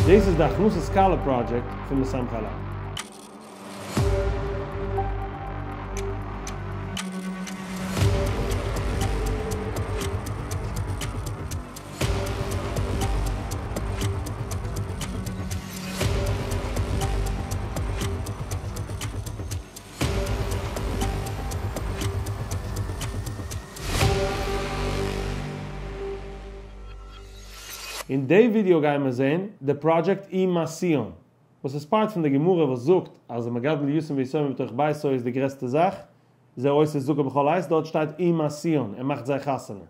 דאס איז די הכנסת כלה פראדזשעקט פון משמחי לב. אין די ווידיאו גייען מיר זעהן די פראדזשעקט אימאסיאן, וואס איז פארט פון די גמרא וואס זאגט אז המגדל יתום ויתומה בתוך ביתו איז די גרעסטע זאך, זה עושה צדקה בכל עת, דארט שטייט ומשיאן, ער מאכט זיי חתונה.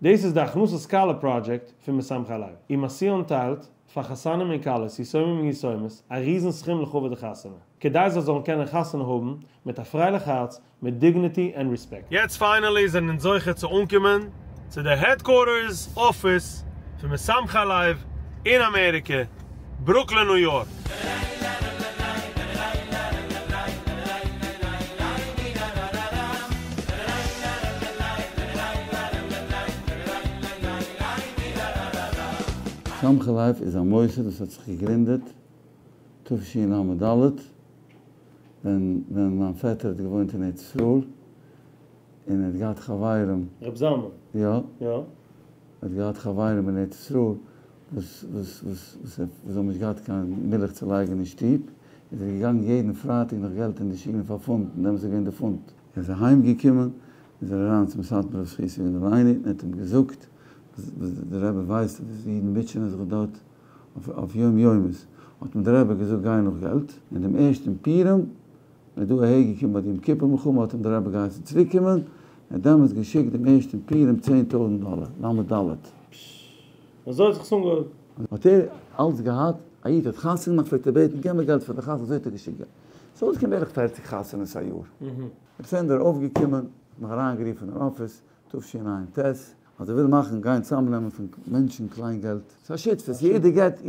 דאס איז די הכנסת כלה פראדזשעקט פון משמחי לב. ומשיאן טיילט פאר חתנים און כלות, יתומים און יתומות, א ריזן סכום לכבוד די חתונה, כדי זיי זאלן קענען חתונה האבן מיט א פרייליך הארץ, מיט דיגניטי ענד ריספעקט. יעצט פיינעלי זענען אונז זוכה צו אנקומען צו די העדקווארטערס אפיס פון משמחי לב אין אמעריקע, ברוקלין ניו יארק. משמחי לב איז א מוסד וואס האט זיך געגרינדעט תשל"ד ווען ווען מיין פעטער האט געוואוינט אין ארץ ישראל און ער האט געהאט חברים. ר' זלמן? יא. יא. ער האט געהאט חברים אין ארץ ישראל וואס וואס וואס וואס האבן נישט געהאט קיין מילך צו לייגן אין שטוב, איז ער געגאנגען יעדן פרייטאג נאך געלט אין די שול פאר פונטן, דעמאלטס איז געווען די פונט. ער איז אהיים געקומען, איז ער אריין צום סאטמאר רב זכותו יגן עלינו און האט אים געזאגט וואס דער רבי ווייסט אז די אידן מוטשענען זיך דארט אויף יום יומית, האט אים דער רבי געזאגט גיי נאך געלט, און דעם ערשטן פורים ער איז דא אהער געקומען ביי די יום כיפור מלחמה האט אים דער רבי געהייסן צוריק קומען, ער האט דעמאלטס געשיקט דעם ערשטן פורים 10,000 דאלער, ל"ד. פששש. אזוי האט זיך עס אנגעהויבן. האט ער אלץ געהאט, א איד האט חתונה געמאכט פלעגט ער בעטן געב מיר געלט פאר די חתונה אזוי האט ער געשיקט געלט. ס'איז אויסגעקומען בערך פערציג חתונות א יאר. ר' סענדער אויפגעקומען, האט מיך אריינגערופן אין אפיס, תשע"ט, אז ער וויל מאכן גיין צאמנעמען פון מענטשן קליין געלט, ס'איז א שותפות, יעדער געט,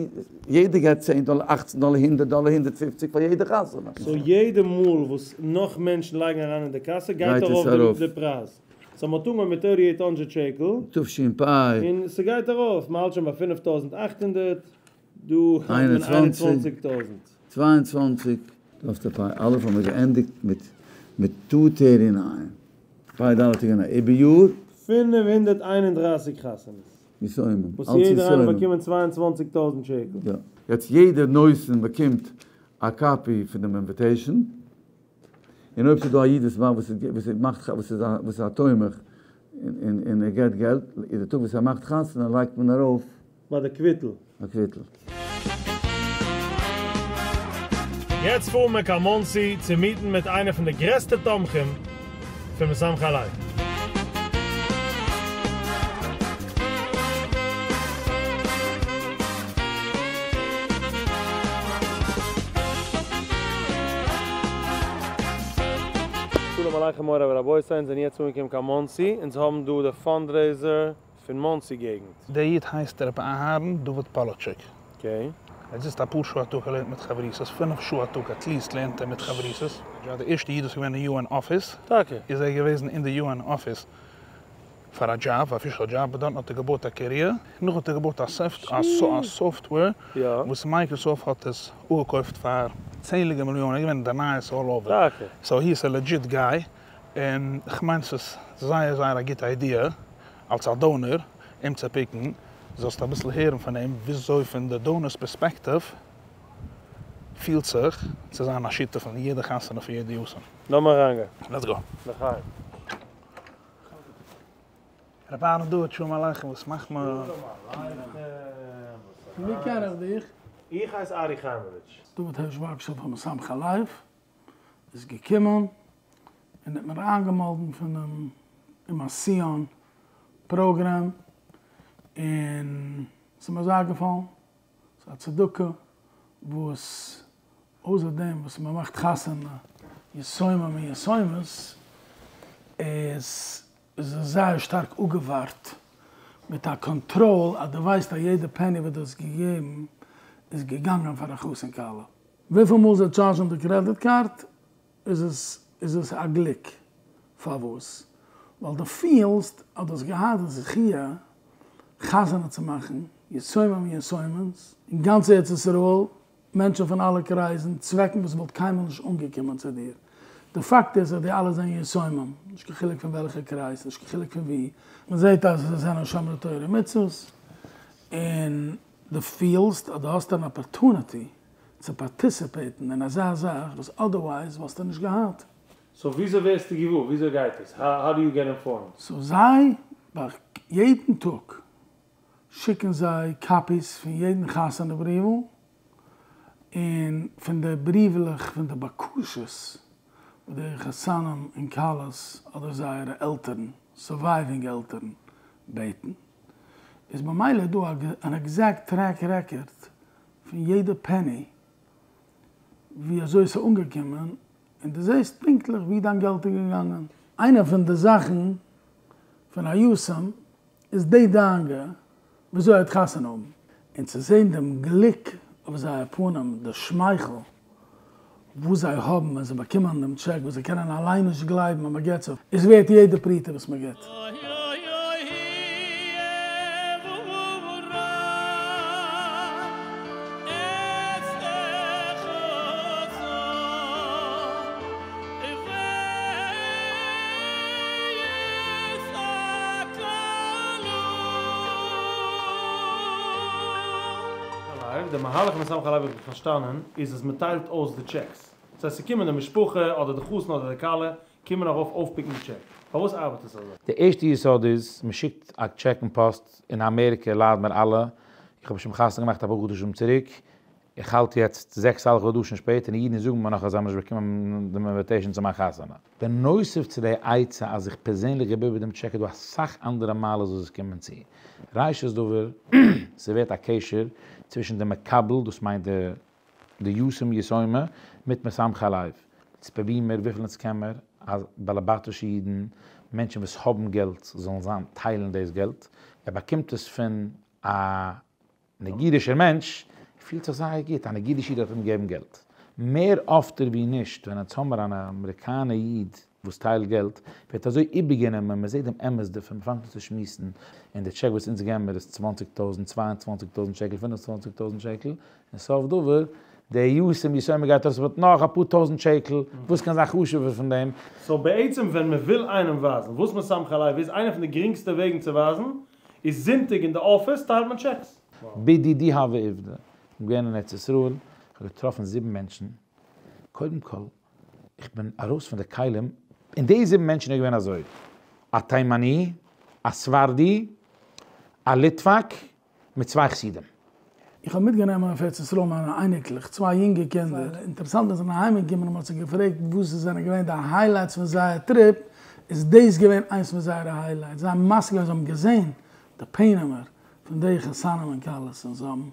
יעדער געט צען דאלער, אכצן דאלער, הונדערט דאלער, הונדערט פופציג פאר יעדע חתונה. סאו יעדע מאל וואס נאך מענטשן לייגן אריין אין די קאסע גייט ארויף די פרייז. סאו מ'האט אנגעהויבן מיט thirty eight hundred שקל. תשפ. און ס'גייט ארויף, מ'האלט שוין ביי 5800, דא האלט מען 21,000. 22. דארפסטו פ' א' האבן מיר געענדיגט מיט מיט two thirty nine. פ' ד' איז געווען א איבער יאר. 531 חתונות. יתומים. וואס יעדער איינער באקומען 22,000 שקל. יא. יעצט יעדער נותן באקומט א copy פון דעם invitation. און אויב ס'איז דא א איד וואס וואס וואס מאכט וואס איז א וואס איז א תומך און און ער געט געלט, איז די טאג וואס ער מאכט חתונה לייגט מען ארויף ביי די קוויטל. א קוויטל. יעצט פארן מיר קיין מאנסי צו meet ן מיט איינע פון די גרעסטע תומכים פון משמחי לב. שלום עליכם מורי ורבותי, אונז זענען יעצט אנגעקומען קיין מאנסי, אונז האבן דא די fundraiser פון מאנסי געגנט. דער איד הייסט ר' אהרן דוד פאלאטשעק. okay. ער זיצט אפאר שעה א טאג ער לערנט מיט חברותות, פינף שעה א טאג at least לערנט ער מיט חברותות. די ערשטע איד וואס איז געווען אין UN אפיס. טאקע? איז ער געוועזן אין די UN אפיס פאר א דזשאב, official דזשאב, דארטן האט ער געבויט א career, נאך האט ער געבויט א software וואס מייקראסאפט האט עס אפגעקויפט פאר צענדליגע מיליאנען, ער איז געווען אין די נייעס all over. טאקע? so he is a legit guy, און כ'מיין ס'איז זייער זייער א גוטע idea אלס א donor אים צו pick ן, זאלסט אביסל הערן פון אים וויאזוי פון די donor's perspective פילט זיך צו זיין א שותף אין יעדע חתונה פון יעדע יתום. לאמיר אריינגיין. let's go. לחיים. רבי אהרן דוד שלום עליכם וואס מאכט מען? שלום עליכם, ווי קען איך דיך? איך הייס ארי חיימאוויטש. דוד הערש וואגשאל פון משמחי לב איז געקומען און האט מיר איינגעמאלדן פונעם ומשיאן פראגראם, און ס'איז מיר זייער געפאלן, ס'איז א צדקה וואס אויסער דעם וואס מען מאכט חתונה יתומים און יתומות, איז עס זייער שטארק אפגעווארט מיט א קאנטראל אז דו ווייסט אז יעדע פעני וואס דו האסט געגעבן איז געגאנגען פאר א חתן כלה. וויפיל מאל זיי טשארזשן די credit card איז עס איז עס א גליק. פארוואס? ווייל דו פילסט אז דו האסט געהאט די זכיה חתונה צו מאכן. יתומים און יתומות אין גאנץ ארץ ישראל, מענטשן פון אלע קרייזן, צוועקן וואס וואלט קיינמאל נישט אנגעקומען צו דיר. די פאקט איז אז די אלע זענען יתומים, נישט קיין חילוק פון וועלכע קרייז, נישט קיין חילוק פון וואו, מען זעט אז זיי זענען שומרי תורה ומצוות, און דו פילסט אז דו האסט אן אפערטוניטי צו פארטיסיפעיטן אין אזא זאך וואס אדערווייז וואלסטו נישט געהאט. סאו וויאזוי ווערסטו געוואר? וויאזוי גייט עס? האו דו יו געט אינפארמד? סאו זיי ביי יעדן טאג שיקן זיי קאפיס פון יעדן חתונה בריוול, און פון די בריוולעך פון די בקשות וואס די חתנים און כלות אדער זייערע עלטערן, סורווייווינג עלטערן, בעטן, איז ממילא דא אן עקזעקט טרעק רעקארד פון יעדע פעני ווי אזוי ס'איז אנגעקומען, און דו זעסט פונקטליך ווי דיין געלט איז געגאנגען. איינע פון די זאכן פון א יתום איז די דאגה וויאזוי ער וועט חתונה האבן, און צו זען דעם גליק אויף זייער פנים, די שמייכל וואס זיי האבן ווען זיי באקומען דעם טשעק, וואס זיי קענען אליין נישט גלייבן אז מען געבט זיי, איז ווערט יעדע פרוטה וואס מען געבט. די מהלך פון משמחי הלב האב איך פארשטאנען איז אז מ'טיילט אויס די טשעקס. דאס הייסט ס'קומען די משפחה אדער די חתן אדער די כלה קומען ארויף אויפפיקן די טשעק. פארוואס ארבעט עס אזוי? די ערשטע יסוד איז, מען שיקט א טשעק אין פאסט, אין אמעריקע ליידן מיר אלע, איך האב שוין חתונה געמאכט אפאר חדשים צוריק, איך האלט יעצט זעקס א האלב חדשים שפעטער און אידן זאגן מיר נאך אז זיי האבן נישט באקומען דעם אינוויטעישאן צו מיין חתונה. בנוסף צו די עצה אז איך פערזענליך געב איבער דעם טשעק איז דא אסאך אנדערע מעלות וואס עס קומען צו. ראשית דבר, ס'ווערט א קשר צווישן די מקבל, דאס מיינט די די יתום יתומה, מיט משמחי הלב. אונז פרובירן מיר וויפיל אונז קען מיר אז באלעבאטישע אידן, מענטשן וואס האבן געלט זאלן זיין טיילן דאס געלט, ער באקומט עס פון א נגידישער מענטש פילט זיך זייער גוט, א נגידיש איד האט אים געגעבן געלט. מער אפטער ווי נישט ווען אונז האמער אן אמעריקאנע איד וואס טיילט געלט, ווערט אזוי איבערגענומען, מען זעט דעם אמת דערפון, מען פאנגט אן צו שמועסן, און די טשעק וואס אונז געבן מיר איז צוואנציג טויזנט, צוויי און צוואנציג טויזנט שקל, פינף און צוואנציג טויזנט שקל, און סוף דבר, דער יתום יתומה גייט ארויס מיט נאך אפאר טויזנט שקל, וואס קען זיין חשוב'ער פון דעם? סאו בעצם ווען מען וויל איינעם ווייזן וואס משמחי הלב איז, איינע פון די גרינגסטע וועגן צו ווייזן, איז זונטאג אין די אפיס טיילט מען טשעקס. בדידי הוה עובדא, כ'בין געווען אין ארץ ישראל, כ'האב געטראפן זיבן מענטשן, קודם כל, איך בין ארויס פון די כלים, און די זיבן מענטשן איז געווען אזוי, א תימני, א ספרדי, א ליטוואק, מיט צוויי חסידים. איך האב מיטגענומען אויף ארץ ישראל מיינע אייניקלעך, צוויי יונגע קינדער, אינטערעסאנט ווען זיי זענען אהיימגעקומען און מען האט זיי געפרעגט וואס עס זענען געווען די היילייטס פון זייער טריפ, איז דאס געווען איינס פון זייערע היילייטס, זיי האבן מסכים געווען, זיי האבן געזען די פענעמער פון די חתנים און כלות און זיי האבן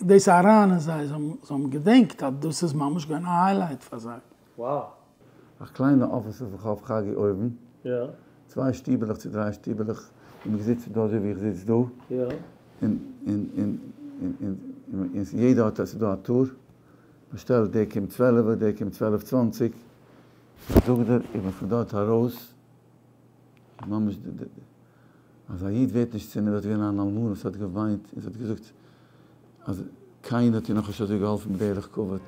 דאס אריין אין זיי, זיי האבן געדענקט אז דאס איז ממש געווען א היילייט פאר זיי. Wow. א קליינע אפיס אויף רחוב חגי אויבן, צוויי שטיבעלעך צו דריי שטיבעלעך, און מ'איז געזיצן דא אזוי ווי איך זיץ דא, און און און און און יעדער האט עס איז דא א טור, מ'שטעלט דער קומט צוועלעווע דער קומט צוועלף צוואנציג, איך זאג דיר איך בין פון דארט ארויס ממש די אז א איד ווערט נישט צונער דארט איז געווען אן אלמנה וואס האט געוויינט און זי האט געזאגט אז קיינער האט איר נאכנישט אזוי געהאלפן בדרך כבוד.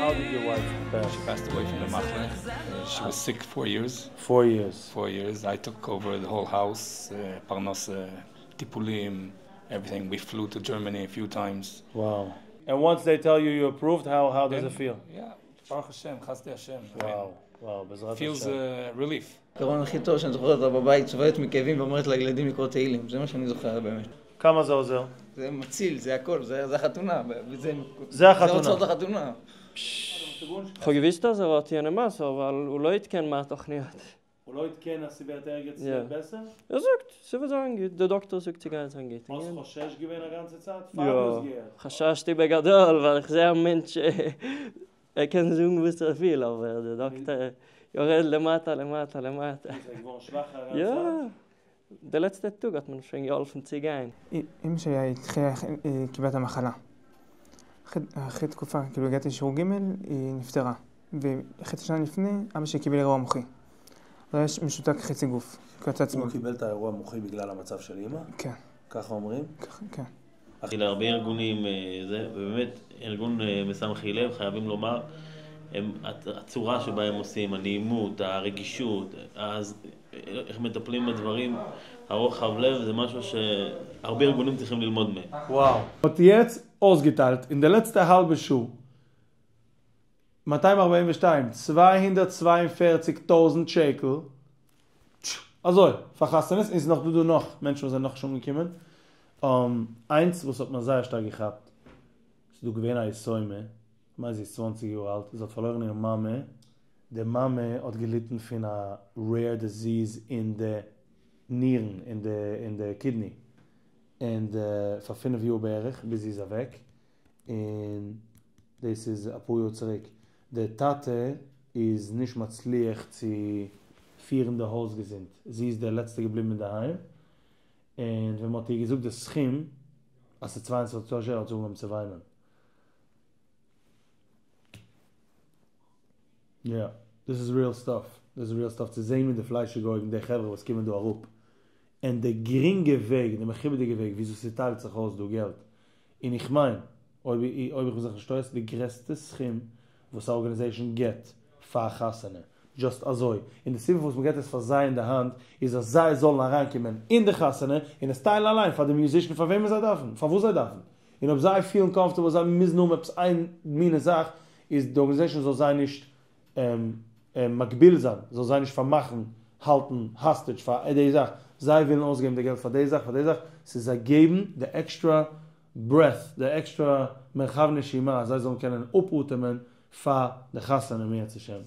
How did your wife pass? She passed away from the מחלה. She was sick four years. Four years. Four years. I took over the whole house, פרנסה, טיפולים, everything. We flew to Germany a few times. Wow. And once they tell you you approved, how how does it feel? Yeah, ברוך השם, חסדי השם. Wow, wow, בעזרת השם. Feels relief. הזיכרון הכי טוב שאני זוכר אותה בבית, סובבת מכאבים ואומרת לילדים לקרוא תהילים, זה מה שאני זוכר באמת. כמה זה עוזר? זה מציל, זה הכל, זה החתונה. זה החתונה. זה הוצאות החתונה. כ'האב געוויסט אז ער האט יענע מעשה, אבל הוא לא עדכן מה התוכניות. הוא לא עדכן אז ס'ווערט ערגער צו יא. ס'ווערט בעסער? ער זאגט ס'וועט זיין גוט, דער דאקטאר זאגט ס'גייט זיין גוט. האסט חושש געווען א גאנצע צייט פאר יא, דו האסט געהערט? חששתי בגדול ווייל איך זעה א מענטש ער קען זאגן וואס ער וויל אבער דער דאקטאר יורד למטה למטה למטה. איז ער געווארן שוואכער א גאנצע יא, צייט? די לעצטע טאג האט מען שוין געהאלפן צו גיין. אמא שלי התחילה, היא קיבלה את המחלה. אחרי תקופה, כאילו הגעתי לשיעור ג' היא נפטרה. וחצי שנה לפני, אבא שלי קיבל אירוע מוחי. הוא היה משותק חצי גוף, כאילו צד שמאל. הוא קיבל את האירוע המוחי בגלל המצב של אמא? כן. ככה אומרים? כן. להרבה ארגונים, זה, ובאמת ארגון משמחי לב, חייבים לומר, הם, הצורה שבה הם עושים, הנעימות, הרגישות, אז איך מטפלים בדברים, הרוחב לב, זה משהו שהרבה ארגונים צריכים ללמוד מהם. וואו. האט יעצט אויסגעטיילט אין די לעצטע האלבע שעה מאתיים ארבעים ושתיים, צוויי הונדערט צוויי און פֿערציק טויזנט שקל, אזוי, פאר חתונות, און ס'איז נאך דא דא נאך מענטשן וואס זענען נאכנישט אנגעקומען, איינס וואס האט מיר זייער שטארק געכאפט, ס'איז דא געווען א יתומה, כ'מיין זי איז צוואנציג יאר אלט, זי האט פארלוירן איר מאמע, די מאמע האט געליטן פון א רעיר דיזיז אין די נירן, אין די אין די קידני, און פאר פינף יאר בערך ביז זי איז אוועק, און דאס איז אפאר יאר צוריק, די טאטע איז נישט מצליח צו פירן די הויז געזונט, זי איז די לעצטע געבליבן אינדערהיים, און ווען מ'האט איר געזאגט די סכום אז ס'איז צוויי און צוואנציג טויזנט שקל האט זי אנגעהויבן צו וויינען. יא, דאס איז ריעל סטאף, דאס איז ריעל סטאף צו זעהן מיט די פליישיגע אויגן די חברה וואס קומען דא אראפ, און די גרינגע וועג, די מכובד'יגע וועג וויאזוי ס'טיילט זיך אויס דא געלט, און איך מיין, אויב אויב איך בין זיך נישט טועה, די גרעסטע סכום וואס א ארגאניזעישאן געבט פאר א חתונה, דזשאסט אזוי, און די סיבה פארוואס מ'געבט עס פאר זיי אין די האנט, איז אז זיי זאלן אריינקומען אין די חתונה און עס טיילן אליין פאר די מיוזישן פאר וועמען זיי דארפן, פאר וואס זיי דארפן. און אויב זיי פילן קאמפארטעבל זיי מוזן האבן עפעס איין מינע זאך, איז די ארגאניזעישאן זאל זיי נישט מגביל זיין, זאל זיי נישט פארמאכן, האלטן האסטעדזש פאר די זאך, זיי ווילן אויסגעבן די געלט פאר די זאך, פאר די זאך, ס'איז זיי געבן די עקסטרא ברעט, די עקסטרא מרחב נשימה אז זיי זאלן קענען אפאטעמען פאר די חתונה אם ירצה השם.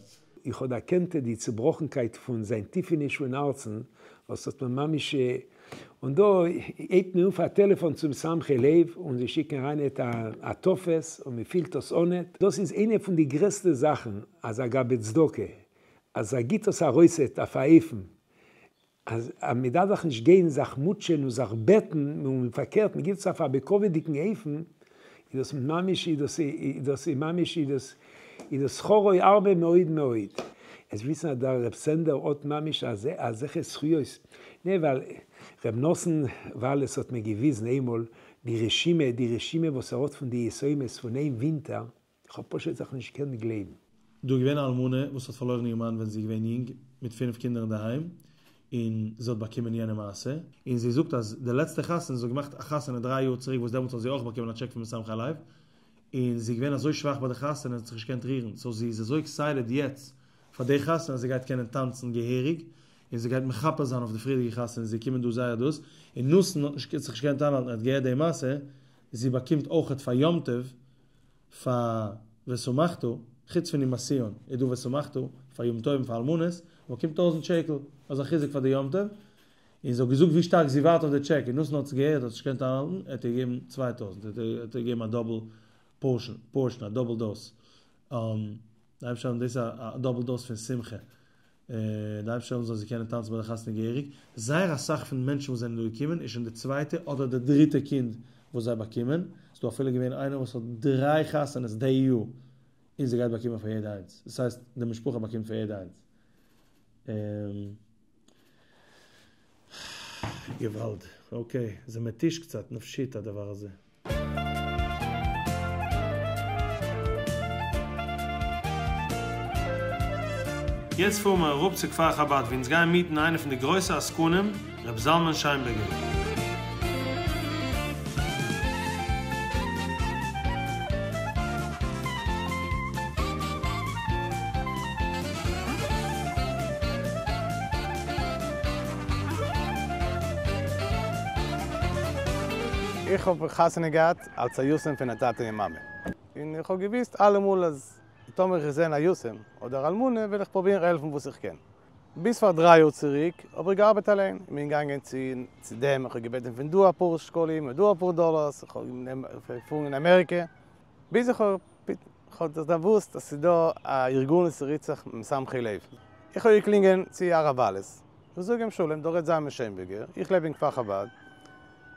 איך האב דערקענט די צובראכנקייט פון זיין טיפעניש פון הארצן, וואס האט מיר ממש, און דא הייבט מען אויף א טעלעפאן צום משמחי לב און זיי שיקן אריין עט א טופס און מען פילט דאס אנעט, דאס איז איינע פון די גרעסטע זאכן אז א גבאי צדקה אז ער גיט דאס ארויסעט אויף א אופן אז מען דארף זיך נישט גיין זיך מוטשען און זיך בעטן, און פארקערט מען גיבט עס אויף א בכבוד'יגן אופן, איז דאס ממש איז דאס איז דאס ממש איז דאס איז דאס שכרו הרבה מאוד מאוד. עס וויסן אז דער רב סענדער האט ממש אזעלכע זכויות, נע ווייל ר' נתן וואלעס האט מיר געוויזן איינמאל די רשימה, די רשימה וואס ער האט פון די יתומות פון איין ווינטער, איך האב פשוט זיך נישט געקענט גלייבן. דא איז געווען א אלמנה וואס האט פארלוירן איר מאן ווען זי איז געווען יונג, מיט פינף קינדער אינדערהיים, און זי האט באקומען יענע מעשה, און זי זאגט אז די לעצטע חתונה, זי האט געמאכט א חתונה דריי יאר צוריק וואס דעמאלטס האט זי אויך באקומען א טשעק פון משמחי לב, און זי איז געווען אזוי שוואך ביי די חתונה, זי האט זיך נישט געקענט רירן, סאו זי איז אזוי עקסייטעד יעצט פאר די חתונה אז זי גייט קענען טאנצן געהעריג, און זי גייט מכפר זיין אויף די פריערדיגע חתונה, זיי קומען דא זייער דאס, און נתן האט נישט זיך נישט געקענט איינהאלטן, ער האט געהערט די מעשה, זי באקומט אויכעט פאר יום טוב, פאר ושמחת, חוץ פון עם הסיון איז דא ושמחת פאר יום טובים פאר אלמנות, באקומט טויזנט שקל אלס א חיזוק פאר די יום טוב, און זי האט געזאגט ווי שטארק זי ווארט אויף די טשעק, און נתן האט עס געהערט האט זיך נישט געקענט איינהאלטן, ער האט איר געגעבן צוויי טויזנט, ער האט איר געגעבן א דאבל פארשען, א דאבל דאוס, די אייבערשטער זאל דאס א דאבל דאוס פון שמחה. די אייבערשטער זאל זי קענען טאנצן ביי די חתונה געהעריג, זייער אסאך פון מענטשן וואס זענען דא געקומען איז שוין די צווייטע אדער די דריטע קינד וואס זיי באקומען, ס'איז דא אפילו געווען איינער וואס האט דריי חתונות די יאר און זי גייט באקומען פאר יעדע איינס, דאס הייסט די משפחה באקומט פאר יעדע איינס. געוואלד, אקעי, זה מתיש קצת נפשית הדבר הזה. יעצט פארן מיר אראפ צו כפר חבד ווי אונז גייען מיטן איינע פון די גרויסע עסקנים ר' זלמן שיינבערגער. איך האב חתונה געהאט אלס א יתום פון א טאטע און מאמע, און איך האב געוואוסט אלעמאל אז טאמער איך זע א יתום אדער אלמנה וועל איך פרובירן העלפן וואס איך קען. ביז פאר דריי יאר צוריק האב איך געארבעט אליין, איך בין געגאנגען צו צו דעם, איך האב געבעטן פון דא אפאר שקלים און דא אפאר דאלארס, איך האב געפארן אין אמעריקע, ביז איך האב איך האב זיך דערוואוסט אז ס'איז דא א ארגון וואס רופט זיך משמחי לב. איך האב געקלינגען צו הרב וואלעס, איך זאג אים שלום, דא רעדט זלמן שיינבערגער, איך לעב אין כפר חבד,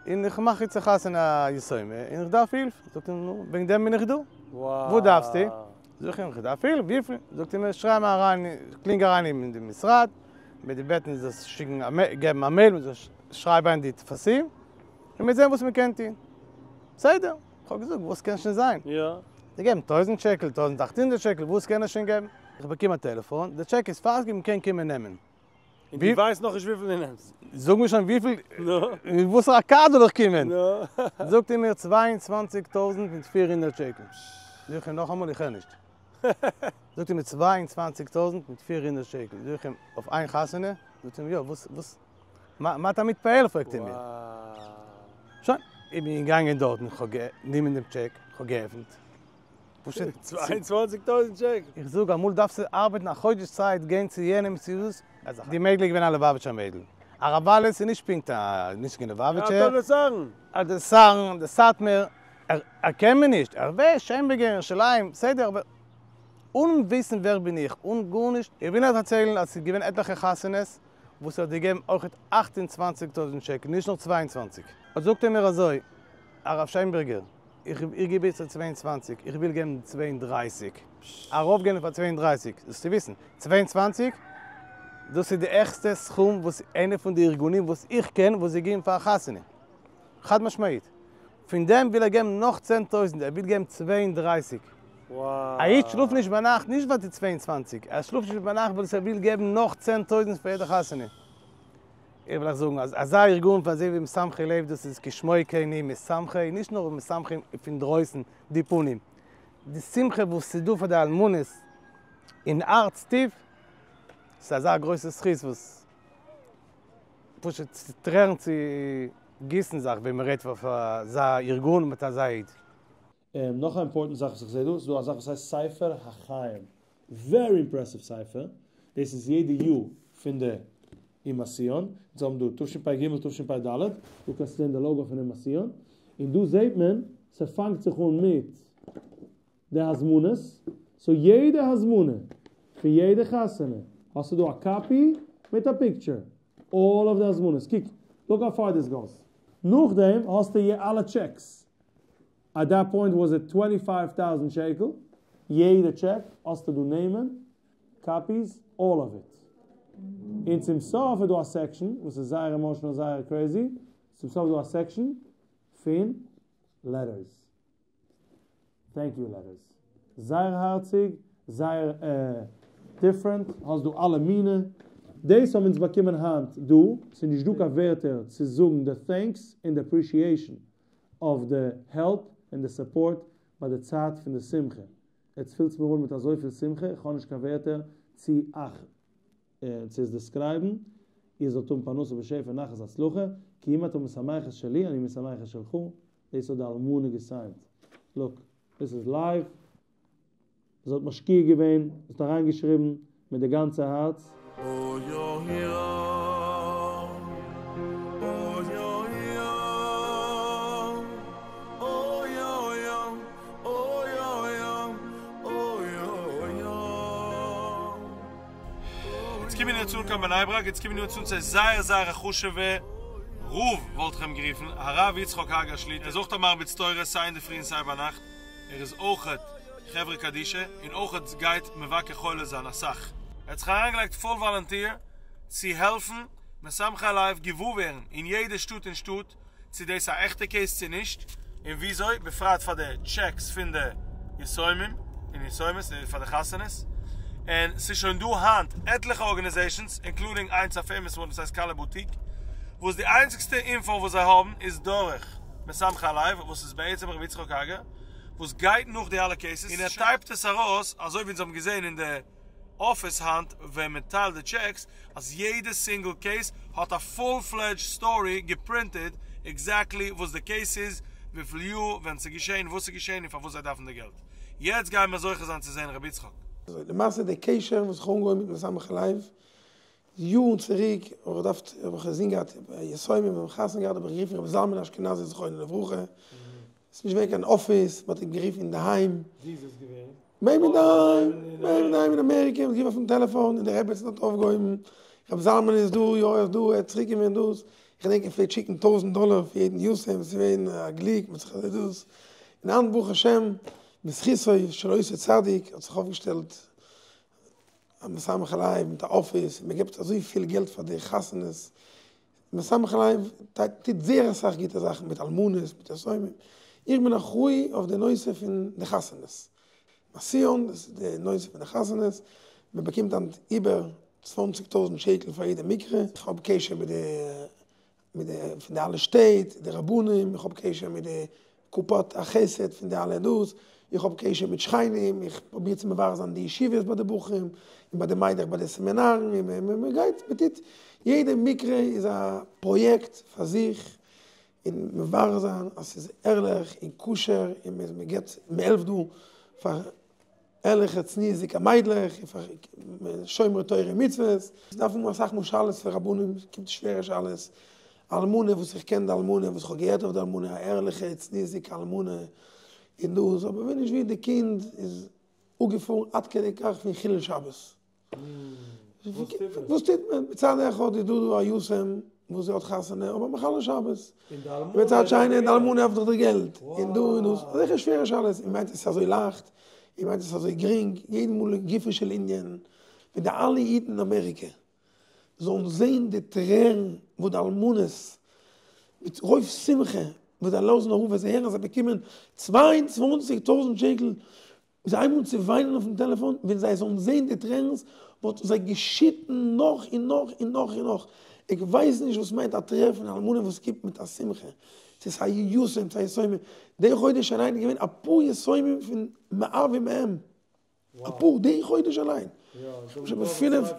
און איך מאך איצט א חתונה א יתומה, און איך דארף הילף. זאגט ער, נו, וועגן דעם בין איך דא. וואס דארפסטו? זאג איך אים, איך דארף הילף, וויפיל? זאגט ער מיר, שרייב מיר אריין, קלינג אריין אין די משרד, מ'וועט דיר בעטן זאלסט שיקן א מעיל, געבן א מעיל, מ'זאל שרייב איין די טפסים, און מ'וועט זען וואס מ'קען טון. בסדר. כ'האב געזאגט, וואס קען שוין זיין? זיי געבן טויזנט שקל, 1800 שקל, וואס קען ער שוין געבן? איך באקום א טעלעפאן, די טשעק איז פארטיג, מ'קען קומען נעמען. און דו ווייסט נאכנישט וויפיל דו נעמסט? זאג מיר שוין וויפיל, מיט וואסערע קאר זאל איך קומען? זאגט ער מיר 22,400 שקל. זאג איך אים נאכאמאל, איך הער נישט. זאגט ער מיר 22,400 שקל. זאג איך אים, אויף איין חתונה? זאגט ער מיר, יא, וואס, וואס, מה אתה מתפעל? פרעגט ער מיר. שוין, איך בין געגאנגען דארטן, איך האב גענומען דעם טשעק, איך האב געעפנט. פשוט 22 טויזנט שקל! איך זאג, אמאל דארפסטו ארבעטן א חודש צייט, גיין צו יענעם צו דאס, די מיידל איז געווען א ליובאוויטשער מיידל. הרב וואלעס איז נישט פונקט א נישט קיין ליובאוויטשער. תולדות אהרן. תולדות אהרן, די סאטמער, ער קען מיר נישט, ער ווייסט שיינבערגער ירושלים, בסדר, אבער אן וויסן ווער בין איך, אן גארנישט, איך וויל נאר דערציילן אז ס'איז געווען עטליכע חתונות וואס ער האט געגעבן אויכעט 28 טויזנט שקל, נישט נאר 22. זאגט ער מיר אזוי, הרב שיינבערגער, איך גיב איצטער 22, איך וויל געבן 32. ארויפגיין פאר 32, זאלסטו וויסן, 22, דאס איז די העכסטע סכום וואס איינע פון די ארגונים וואס איך קען וואס זיי געבן פאר א חתונה. חד משמעית. פון דעם וויל ער געבן נאך 10,000, ער וויל געבן 32. א איד שלאפט נישט ביינאכט נישט ווייל ס'איז 22, ער שלאפט נישט ביינאכט ווייל ער וויל געבן נאך 10,000 פאר יעדע חתונה. איך וויל אייך זאגן אז אזא ארגון פאר אזוי ווי משמחי לב דאס איז כשמו כן הוא משמחי, נישט נאר משמחים פון דרויסן די פנים, די שמחה וואס ס'איז דא פאר די אלמנות אין הארץ טיף, ס'איז אזא גרויסע זכות וואס פשוט טרערן צו גיסן זיך ווען מ'רעדט פון אזא ארגון מיט אזא איד. נאך א אימפארטענט זאך וואס איך זעה דא, ס'איז דא א זאך וואס הייסט ספר החיים, ווערי אימפרעסיוו ספר, דאס איז יעדע יאר פון די אימא סיון, אונז האבן דא תשפ"ג תשפ"ד, דא קענסטו זען די לאגא פון אימא סיון, און דא זעט מען ס'פאנגט זיך אן מיט די הזמנות, סאו יעדע הזמנה פון יעדע חתונה האסטו דא א קאפי מיט א פיקטשער, אלל אוו די הזמנות, קוק, לוק האו פאר דיס גאוס, נאכדעם האסטו אלע טשעקס, עט דעט פוינט וואס איט טווענטי פייוו טאוזענט שקל, יעדע טשעק האסטו דא נעמען, קאפיס, אלל אוו איט. און צום סוף איז דא א סעקשאן וואס איז זייער עמאשענעל זייער קרעזי, צום סוף איז דא א סעקשאן פון לעטערס, טענק יו לעטערס, זייער הארציג, זייער דיפרענט, האסט דא אלע מינע, דאס האבן אונז באקומען היינט דא, ס'איז נישט דא קיין ווערטער צו זאגן די טענקס און די אפרישיעישאן אוו די העלפ און די סופארט ביי די צייט פון די שמחה, עטס פילטס מיר אן מיט אזויפיל שמחה, איך האב נישט קיין ווערטער צו אייך צו עס דעסקרייבן, איר זאלט האבן פרנסה בשפע נחת הצלחה, כי אם אתה משמח את שלי אני משמח את שלך, דאס האט די אלמנה געסיינט, לוק, דאס איז לייוו, זי האט משקיע געווען, זי האט אריינגעשריבן מיט די גאנצע הארץ. יעצט קומען מיר אן קיין בני ברק, יעצט קומען מיר אן צו זייער זייער א חשוב'ע רב וואלט איך אים גערופן, הרב יצחק האגער שליט"א, ער איז אויך א מרביץ תורה סיי אינדערפרי און סיי ביינאכט, ער איז אויכעט חברה קדישא און אויכעט גייט מבקר חולה זיין אסאך. ער האט זיך אריינגעלייגט פול וואלענטיר צו העלפן משמחי לב געוואר ווערן אין יעדע שטאט און שטאט צו דאס א עכטע קעיס צו נישט און וויאזוי, בפרט פאר די טשעקס פון די יתומים און יתומות און פאר די חתונות, און ס'איז שוין דא היינט עטליכע ארגענעזעישאנס אינקלודינג איינס א פעימאס וואן וואס הייסט כלה בוטיק וואס די איינציגסטע אינפאו וואס זיי האבן איז דורך משמחי לב וואס איז בעצם רבי יצחק האגער וואס גייט נאך די אלע קעיסעס און ער טייפט עס ארויס אזוי ווי אונז האבן געזען אין די אפיס היינט ווען מען טיילט די טשעקס אז יעדע סינגל קעיס האט א פול פלעדזש סטארי געפרינטעד עקזעקטלי וואס די קעיס איז, וויפיל יאר, ווען ס'איז געשען, וואס איז געשען און פארוואס זיי דארפן די געלט. יעצט גייען מיר זוכה זיין צו זען רבי יצחק. למעשה די קשר וואס איך האב אנגעהויבן מיט משמחי לב איז. יארן צוריק האב איך געדארפט, האב איך אינזין געהאט יתומים האבן חתונה געהאט האב איך גערופן רבי זלמן אשכנזי זכרונו לברכה, ס'איז נישט געווען קיין אפיס, מ'האט אים גערופן אינדערהיים. ווי איז עס געווען? ביי אים אינדערהיים, ביי אים אינדערהיים אין אמעריקע, מ'האט גערופן אויפן טעלעפאן און די רעבעצן האט אויפגעהויבן, רבי זלמן איז דא, יא ער איז דא, ער האט צוריק געווען דאס, איך געדענק ער פלעגט שיקן טויזענט דאלער פאר יעדן יתום, ס'איז געווען א גליק, מ'האט זיך אזוי דאס, און היינט ברוך השם, בזכותו של אותו צדיק האט זיך אויפגעשטעלט א משמחי לב מיט א אפיס, און מ'געבט אזויפיל געלט פאר די חתונות, משמחי לב טוט זייער אסאך גוטע זאכן מיט אלמנות מיט יתומים, איך בין אחראי אויף די נושא פון די חתונות, סיון דאס איז די נושא פון די חתונות, מען באקומט היינט איבער צוואנציג טויזנט שקל פאר יעדע מקרה, איך האב קשר מיט די מיט די פון די אלע שטעט, די רבנים, איך האב קשר מיט די קופת החסד פון די אלע דאס, איך האב קשר מיט שכנים, איך פרוביר צו מברר זיין די ישיבות ביי די בחורים, און ביי די מיידלעך ביי די סעמינארן, און מען גייט מען טוט, יעדע מקרה איז א פראיעקט פאר זיך, און מברר זיין אז ס'איז ערליך און כשר, און מען געבט מען העלפט דא פאר ערליכע צניעות'דיגע מיידלעך און פאר שומרי תורה ומצוות. ס'דארף האבן אסאך מאל שאלות פון רבנים, ס'קומט שווערע שאלות, אלמנה וואס איך קען די אלמנה, וואס איך האב געהערט אויף די אלמנה, א ערליכע צניעות'דיגע אלמנה, און דאס, אבער ווי נישט ווי די קינד איז אפגעפארן עד כדי כך פון חילול שבת. וואס טוט מען? מצד אחד איז דא דא א יתום וואס זי האט חתונה אבער מחלל שבת, מצד שני די אלמנה דארף דאך די געלט, און דא און דאס, אזעלכע שווערע שאלות, איר מיינט עס איז אזוי לייכט? איר מיינט עס איז אזוי גרינג? יעדן מאל לגופו של ענין, ווען די אלע אידן אין אמעריקע זאלן זען די טרערן וואס די אלמנות מיט רוב שמחה וואס זיי לאזן אראפ ווען זיי הערן אז זיי באקומען צוויי און צוואנציג טויזנט שקל זיי הייבן אן צו וויינען אויפן טעלעפאן, ווען זיי זאלן זען די טרערנס וואלטן זיי געשיטן נאך און נאך און נאך און נאך, איך ווייס נישט וואס מיינט א טרער פון אלמנה וואס קומט מיט א שמחה, צו ס'איז א יתום צו א יתומה, די חודש אליין איז געווען אפאר יתומים פון מאב ומאם, אפאר, די חודש אליין, פינף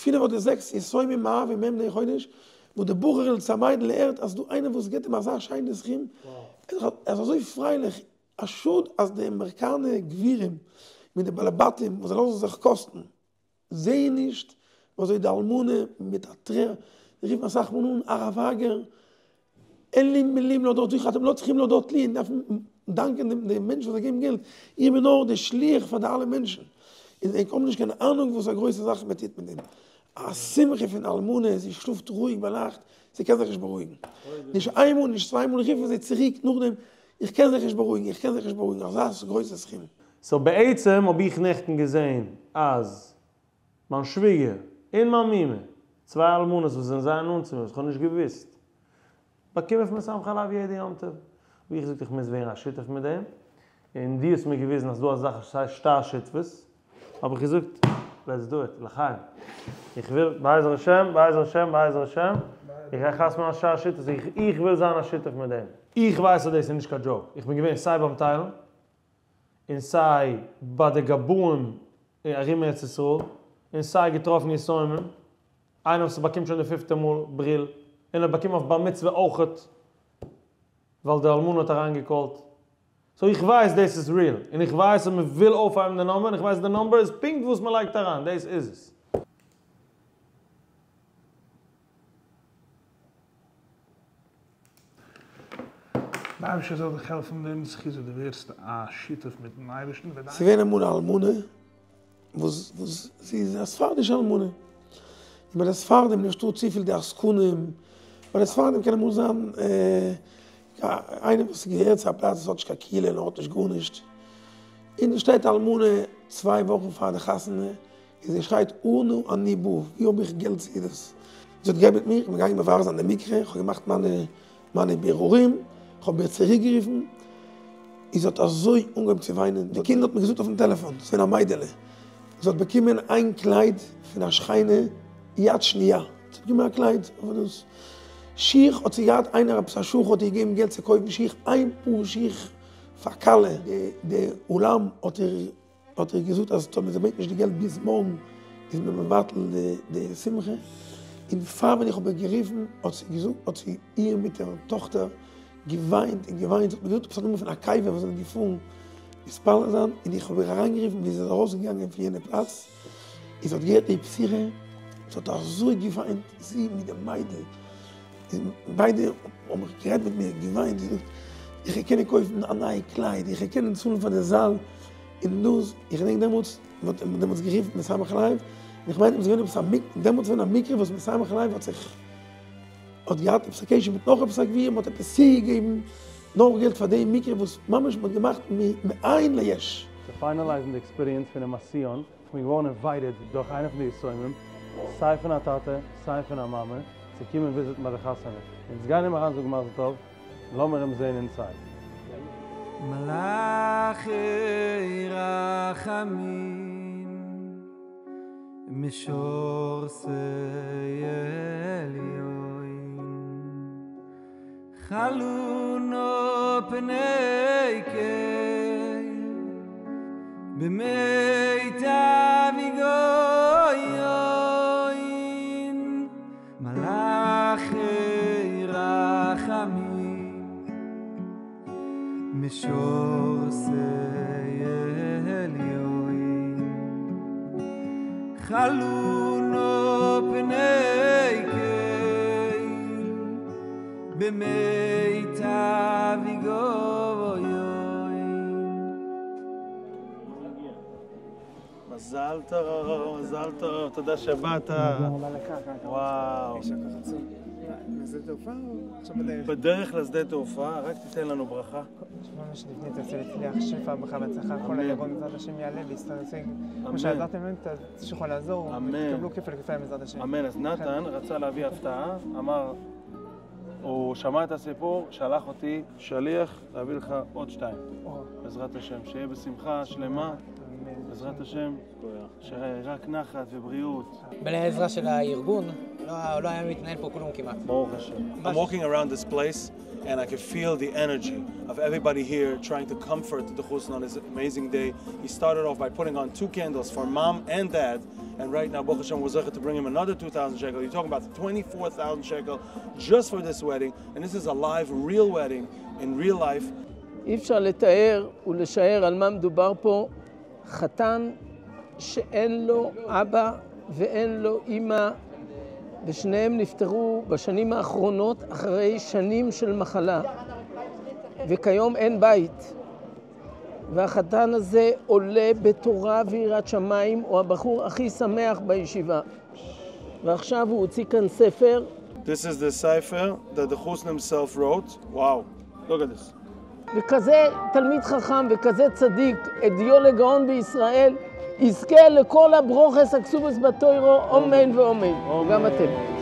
פינף אדער זעקס יתומים מאב ומאם די חודש, וואס די בחור'ל צו א מיידל הערט אז ס'דא איינער וואס געבט אים אזא שיינע סכום, ער איז אזוי פרייליך, א שאד אז די אמעריקאנע גבירים מיט די בעלי בתים וואס זיי לאזן זיך קאסטן זעען נישט ווי אזוי די אלמנה מיט א טרער, זיי רופן אסאך מאל אן הרב האגער, אין לי מילים להודות לך, אתם לא צריכים להודות לי, דארפן דאנקען דעם מענטש וואס האט געגעבן געלט, איך בין נאר די שליח פאר די אלע מענטשן, און זיי האבן נישט קיין אהנונג וואס א גרויסע זאך מען טוט מיט דעם, א שמחה פון אלמנה, זי שלאפט רואיג ביינאכט, זי קען זיך נישט בארואיגן, נישט איינמאל נישט צוויי מאל רופן זיי צוריק נאכדעם, איך קען זיך נישט בארואיגן, איך קען זיך נישט בארואיגן, אזא גרויסע סכום. סאו בעצם האב איך נעכטן געזען אז מיין שוויגער און מיין מומע, צוויי אלמנות וואס זענען זייער נאנט צו מיר וואס איך האב נישט געוואוסט, באקומען פון משמחי לב יעדע יום טוב. האב איך געזאגט איך מוז ווערן א שותף מיט דעם, און דו האסט מיר געוויזן אז ס'דא אזא זאך וואס הייסט שטר שותפות, האב איך געזאגט לעטס דו איט, לחיים. איך וויל, בעזר השם, בעזר השם, בעזר השם, איך גיי חתמ'ן א שטר שותפות, איך וויל זיין א שותף מיט דעם. איך ווייס אז דאס איז נישט קיין דזשאוק, איך בין געווען סיי ביים טיילן, און סיי ביי די גבאים ארום ארץ ישראל, און סיי געטראפן יתומים, איינער וואס באקומט שוין די פיפטע מאל בריל, און האט באקומען אויף בר מצוה אויכעט, ווייל די אלמנה האט אריינגעקאלט. סאו איך ווייס דאס איז ריעל, און איך ווייס אז מען וויל אויפהייבן די נאמבער, און איך ווייס די נאמבער איז פונקט וואס מען לייגט אריין, דאס איז עס. די אייבערשטער זאל דיך העלפן אין דעם זכות אז דו ווערסט א שותף מיטן אייבערשטן. ס'איז געווען אמאל א אלמנה וואס וואס זי איז א ספרדישע אלמנה, און ביי די ספרדים נישטא צופיל די עסקנים, ביי די ספרדים קען אמאל זיין איינער וואס געהערט צו א פלאץ וואס האט נישט קיין קהילה און האט נישט גארנישט, און דא שטייט א אלמנה צוויי וואכן פאר די חתונה, און זי שרייט אנה אני באה, ווי האב איך געלט צו דאס? זי האט גערעדט מיט מיר, איך בין געגאנגען מברר זיין די מקרה, איך האב געמאכט מיינע מיינע בירורים, איך האב איר צוריק גערופן, און זי האט אזוי אנגעהויבן צו וויינען, די קינד האט מיר געזאגט אויפן טעלעפאן, ס'איז געווען א מיידעלע, זי האט באקומען איין קלייד פון א שכנה יד שניה, זי האט באקומען א קלייד, אבער דאס שיך האט זי געהאט איינער עפעס א שכן האט איר געגעבן געלט צו קויפן שיך, איין פאר שיך פאר כלה, די אולם האט איר האט איר געזאגט אז טאמער זי ברענגט נישט די געלט ביז מארגן איז מען מבטל די שמחה, און פאר ווען איך האב איר גערופן האט זי געזאגט האט זי איר מיט איר טאכטער געוויינט און געוויינט, זי האט מיר געזאגט עפעס א נאמען פון א קבר וואס זענען געפארן מתפלל זיין, און איך האב איר אריינגערופן ווי זי איז ארויסגעגאנגען פון יענע פלאץ, און זי האט געהערט די בשורה. זי האט אזוי געוויינט, זי מיט די מיידל, און ביידע האבן גערעדט מיט מיר, געוויינט, זי זאגט, איך וועל קענען קויפן א נייע קלייד, איך וועל קענען צאלן פאר די זאל, און דאס, איך געדענק דעמאלטס, מען האט דעמאלטס גערופן משמח לב, און איך מיין עס איז געווען עפעס א מק, דעמאלטס געווען א מקרה וואס משמח לב האט זיך, האט געהאט עפעס א קשר מיט נאך עפעס א גביר, מען האט עפעס צוגעגעבן נאך געלט פאר די מקרה וואס ממש מען האט געמאכט מאין ליש. צו פיינעלייזן די עקספיריענס פונעם אסיון, איך בין געווארן אינווייטעד דורך איינע פון די יתומים, סיי פון א טאטע סיי פון א מאמע, צו קומען וויזיטן ביי די חתונה. אונז גייען אים אריין זאגן מזל טוב, לאמיר אים זען אינסייד. מלאכי רחמים משרתי עליון חלו נא פני כל במיטב הגיון מלאכי רחמים משרתי עליון חלו נא פני כל במיטב הגיון. מזל טוב, מזל טוב, תודה שבאת. וואו. בדרך לשדה תעופה, רק תיתן לנו ברכה. ממש נבנה את הצוות הצליח, שפע, ברכה והצלחה, כל הירון בעזרת השם יעלה וישגשג. כמו שעזרתם לנו, תמשיכו לעזור, ותקבלו כפל כפליים בעזרת השם. אמן. אז נתן רצה להביא הפתעה, אמר, הוא שמע את הסיפור, שלח אותי שליח להביא לך עוד שתיים. בעזרת השם, שיהיה בשמחה שלמה, בעזרת השם, שרק נחת ובריאות. בלי העזרה של הארגון, לא היה מתנהל פה כלום כמעט. ברוך השם. I'm walking around this place and I can feel the energy of everybody here trying to comfort the חתן on his amazing day. He started off by putting on two candles for mom and dad, and right now, ברוך השם was to bring him another 2,000 shekel. You're talking about 24,000 shekel just for this wedding, and this is a live, real wedding in real life. אי אפשר לתאר ולשער על מה מדובר פה. חתן שאין לו אבא ואין לו אימא, ושניהם נפטרו בשנים האחרונות אחרי שנים של מחלה, וכיום אין בית. והחתן הזה עולה בתורה ויראת שמיים, הוא הבחור הכי שמח בישיבה. ועכשיו הוא הוציא כאן ספר. This is the ספר that the חתן himself wrote. Wow, look at this. וכזה תלמיד חכם וכזה צדיק, הדיו לגאון בישראל, יזכה לכל הברכות הכתובות בתורה, אמן ואמן. גם אתם.